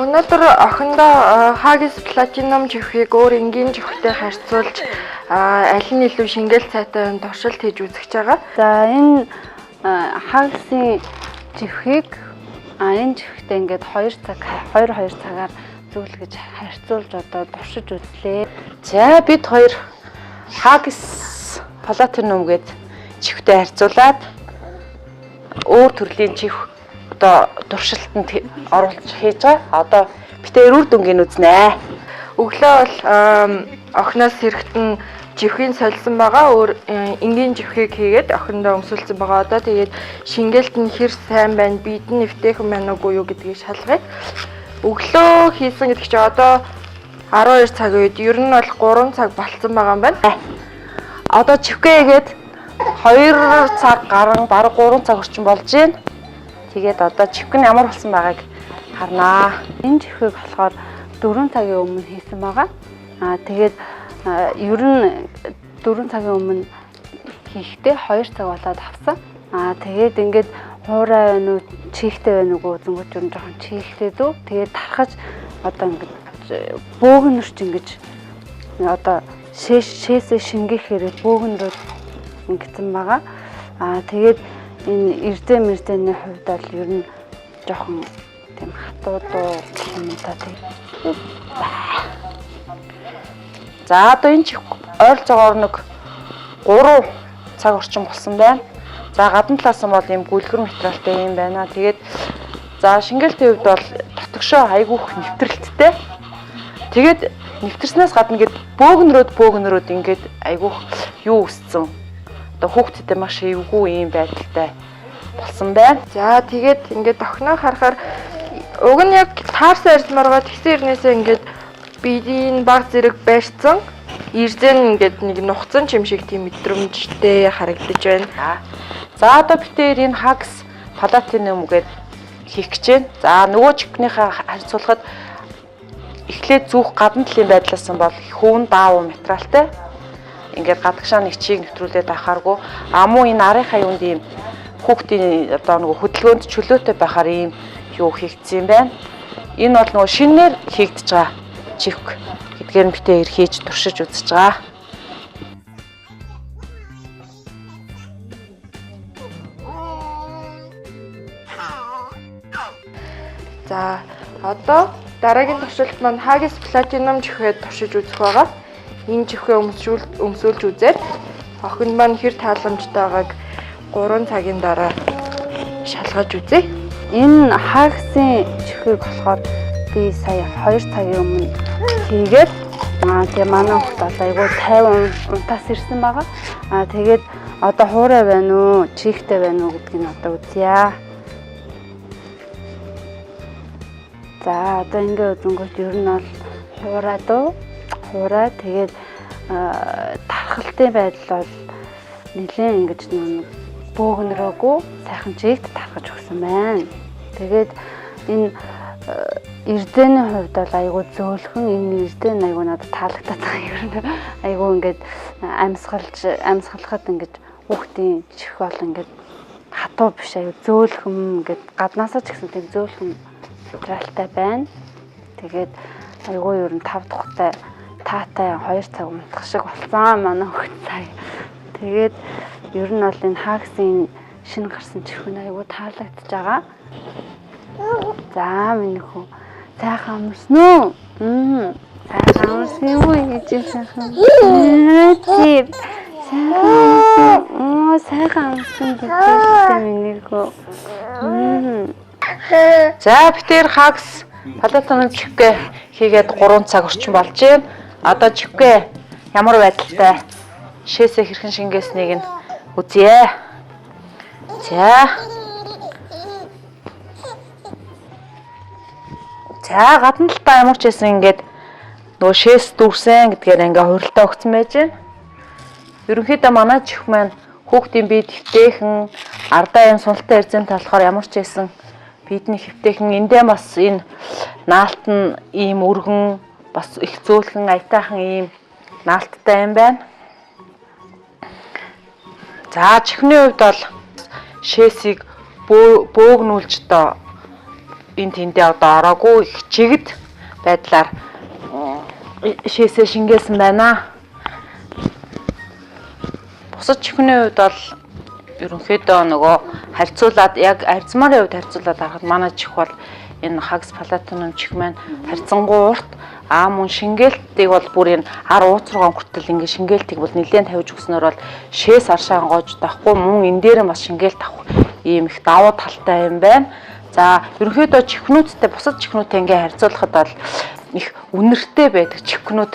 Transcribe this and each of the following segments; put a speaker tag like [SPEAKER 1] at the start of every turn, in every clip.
[SPEAKER 1] Өнөөдөр охиндоо Huggies Platinum чихвийг өөр энгийн чихвтэй харьцуулж аль нь илүү шингээл сайтай вэ туршилт хийж үзэж байгаа.
[SPEAKER 2] За, энэ Huggies-ийн чихвийг энэ чихвтэй ингээд 2 цаг 2 2 цагаар зүүлгэж харьцуулж одоо туршиж үзлээ.
[SPEAKER 3] За, бид хоёр Huggies Platinum гээд чихвтэй харьцуулаад өөр төрлийн чих одоо туршилтанд оруулж хийж байгаа. Одоо бид хоёр үр дүнгийг үзнэ.
[SPEAKER 1] Өглөө бол охиноос хэрэгтэн живхийг солисон байгаа. Өөр энгийн живхийг хийгээд охиндоо өмсүүлсэн байгаа. Одоо тэгээд шингээлт нь хэр сайн байна, бид нь эвтэйхэн байна уугүй юу гэдгийг шалгая. Өглөө хийсэн гэдэг чинь одоо 12 цаг үед, ер нь бол 3 цаг болцсон байгаа юм байна.
[SPEAKER 3] Одоо чихвгээ хийгээд 2 цаг гарan бараг 3 цаг орчим болж байна. Тэгээд одоо чихвг нь ямар болсон байгааг харнаа.
[SPEAKER 2] Энэ чихвийг болохоор 4 цагийн өмнө хийсэн байгаа. Тэгээд ер нь 4 цагийн өмнө хийхдээ 2 цаг болоод авсан. Тэгээд ингээд хуурай байна уу, чийхтэй байна уу үзэнгүүт ер нь жоохон чийхтэй дүү. Тэгээд тархаж одоо ингээд бөөгнөрч ингэж одоо шээсээ шингээхээр бөөгнөрөөд ингэсэн байгаа. Тэгээд энэ эрдээ мэрдэний хувьд бол ер нь жоохон тийм хатуу дуу гэх юм та тийм.
[SPEAKER 3] За, одоо энэ чих ойролцоогоор нэг 3 цаг орчим болсон байна. За, гадна талаас нь бол ийм гүлгэр материалтай юм байна. Тэгээд за, шингээлтийн хувьд бол дотгошоо айгүйх нэвтрэлттэй. Тэгээд нэвтэрснээс гадна ингээд бөөгнөрөөд ингээд айгүйх юу өссөн. Одоо хүүхдэд маш эвгүй ийм байдалтай болсон байна.
[SPEAKER 1] За, тэгээд ингээд охиноо харахаар уг нь яг таарсан арилмааргаа тэгсэн хэрнээсээ ингээд биеийн баг зэрэг байрцсан. Ирзэн ингээд нэг нухацсан чим шиг тийм мэдрэмжтэй харагдаж байна.
[SPEAKER 3] За, одоо бид хоёр энэ Huggies Platinum гээд хийх гэж байна. За, нөгөө чихнийхээ харьцуулахад эхлээд зүүх гадна талын байдлаас нь бол хүүн даавуу материалтай. Ингээд гадагшаа нэг чийг нэвтрүүлээд авахааргүй амуу энэ арынхаа юунд ийм хүүхдийн одоо нөгөө хөдөлгөөнд чөлөөтэй байхаар ийм юу хийгдсэн юм байна. Энэ бол нөгөө шинээр хийгдэж байгаа чихвг гэдгээр нь битээр хийж туршиж үзэж байгаа.
[SPEAKER 1] За, одоо дараагийн туршилт маань Huggies Platinum чихвээ туршиж үзэх байгаа. Энэ чихвээ өмсүүлж үзээд охинд маань хэр тааламжтай байгааг 3 цагийн дараа шалгаж үзье.
[SPEAKER 2] Энэ Huggies-ийн чихвийг болохоор би сая 2 цагийн өмнө хийгээд тэгээ манай хүүхд бол айгүй 50 унтаас ирсэн байгаа. Тэгээд одоо хуурай байна уу, чийхтэй байна уу гэдгийг одоо үзье. За, одоо ингээ үзэнгүүт ер нь бол хуурай дуу, хуурай, тэгээд тархалтын байдал бол нэлээд ингэж нэг бөөгнөрөөгүй сайхан чийгт тархаж өгсөн байна. Тэгээд энэ эрдээний хувьд бол айгүй зөөлхөн, энэ эрдээ нь айгүй надад таалагдаад байгаа юм. Ер нь айгүй ингээд амьсгалахад ингээд хүүхдийн чих бол ингээд хатуу биш, айгүй зөөлхөн, ингээд гаднаасаа ч гэсэн тийм зөөлхөн материалтай байна. Тэгээд айгүй ер нь 5 тухтай таатай 2 цаг унтах шиг болсон манай хүүхд сая. Тэгээд ер нь бол энэ Huggies-ийн шинэ гарсан чихвэн айгүй таалагдж байгаа. За, миний хүү сайхан амарсан уу? Сайхан амарсан юм уу гэж сайхан. Тийм. Сайхан. Сайхан амарсан гэж хэлсэн миний хүү.
[SPEAKER 3] За, бид хоёр Huggies Platinum чихвгээ хийгээд 3 цаг орчим болж байна. Одоо чихвгээ ямар байдалтай шээсээ хэрхэн шингээснийг нь үзье. За. За, гадна талдаа ямар ч байсан ингээд нөгөө шээс дүүрсэн гэдгээр ингээ хуралдаа өгсөн байж байна. Ерөнхийдөө манай чих маань хүүхдийн бие твтэйхэн, ардаа юм сунталтай эрзэнтэй болохоор ямар ч байсан бидний хэвтэйхэн, эндээ бас энэ наалт нь ийм өргөн, бас их зөөлхөн аятайхан ийм наалттай юм байна. За, чихний хувьд бол шээсийг бөөгнүүлж одоо энэ тэндээ одоо ороогүй их чигд байдлаар шээсээ шингээсэн байна. Бусад чихний хувьд бол ерөнхийдөө нөгөө харьцуулаад яг арзмарын хувьд харьцуулаад харахад манай чих бол энэ хагас палатинум чих маань харьцангуй урт, мөн шингээлтийг бол бүр энэ ар ууц руугаа хүртэл ингээ шингээлтийг бол нэлээд тавьж өгснөөр бол шээс аршаан гоож таахгүй, мөн энэ дээр бас шингээлт авах ийм их давуу талтай юм байна. За, ерөнхийдөө чихнүүдтэй бусад чихнүүдтэй ингээ харьцуулахад бол их үнэртэй байдаг чихнүүд,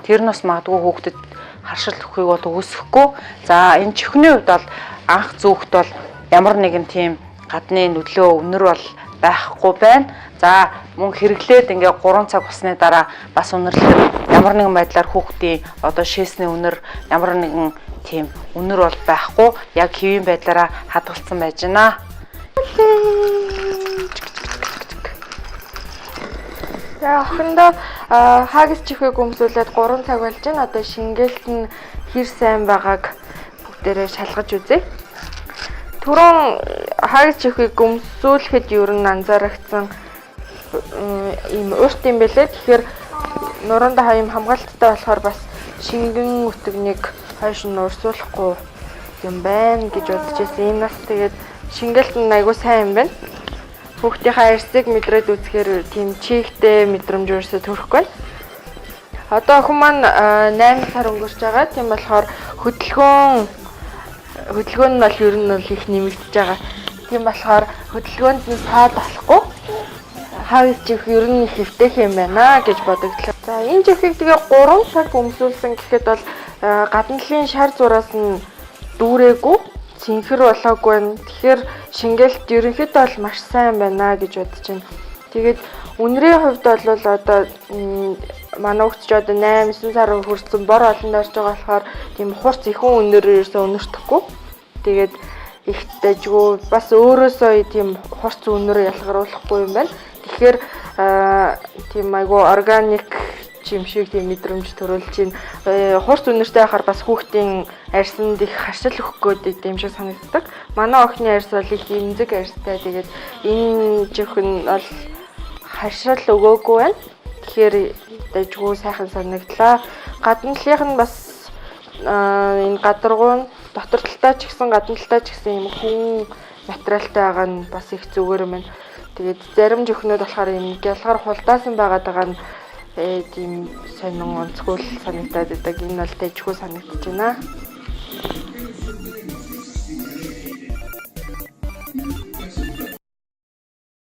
[SPEAKER 3] тэр нь бас магадгүй хүүхдэд харшил өгөхийг бол үүсэхгүй. За, энэ чихний хувьд бол анх зүүхт бол ямар нэгэн тийм гадны нөлөө үнэр бол байхгүй байна. За, мөн хэрэглээд ингээ 3 цаг усны дараа бас үнэрлэхэд ямар нэгэн байдлаар хүүхдийн одоо шээсний үнэр, ямар нэгэн тийм үнэр бол байхгүй. Яг хэвийн байдлаараа хадгалсан байж байна.
[SPEAKER 1] За, охиндоо хаагис чихвэг өмсүүлээд 3 цаг болж байна. Одоо шингээлт нь хэр сайн байгааг бүгдээрээ шалгаж үзье. Түрүүн хаагис чихвэг өмсүүлэхэд ер нь анзаарагдсан ийм урт юм бэлээ. Тэгэхээр нуруундаа юм хамгаалттай болохоор бас шингэн өтгөнийг хойш нь урсуулахгүй юм байна гэж бодож байсан. Энэ нас тэгээд шингээлт нь айгүй сайн юм байна. Хүүхдийнхээ арьсыг мэдрээд үзэхээр тийм чийгтэй мэдрэмж ерөөсөө төрөхгүй. Одоо охин маань 8 сар өнгөрч байгаа. Тийм болохоор хөдөлгөөн нь бол ер нь бол их нэмэгдэж байгаа. Тийм болохоор хөдөлгөөнд нь саад болохгүй. Хаагис чих ер нь их эвтэйх юм байна гэж бодогдлоо. За, энэ чихийг тэгээ 3 цаг өмсүүлсэн гэхэд бол гадна талын шар зураас нь дүүрээгүй, цэнхэр болоогүй байна. Тэгэхээр шингээлт ерөнхийдөө бол маш сайн байна гэж бодож байна. Тэгээд үнэрийн хувьд бол одоо манай хүүхд ч одоо 8 9 сар хүрсэн бор олонд орж байгаа болохоор тийм хурц ихүүн үнэр ерөөсөө үнэртэхгүй. Тэгээд их дажгүй, бас өөрөөсөө тийм хурц үнэр ялгаруулахгүй юм байна. Тэгэхээр тийм айгүй органик юм шиг тийм мэдрэмж төрүүлж байна. Хурц үнэртэй байхаар бас хүүхдийн арьсанд их харшил өгөх гээд юм шиг санагддаг. Манай охины арьс бол их эмзэг арьстай. Тэгээд энэ жихэн бол харшил өгөөгүй байна. Тэгэхээр дажгүй сайхан санагдлаа. Гадна талынх нь бас энэ гадаргуу дотор талтай ч гэсэн гадна талтай ч гэсэн юм хүн материалтай байгаа нь бас их зүгээр юм байна. Тэгээд зарим жөхнүүд болохоор юм гялгар хулдаасан байгаад байгаа нь тийм сонин онцгой санагдаад байдаг. Энэ бол дажгүй санагдаж байна.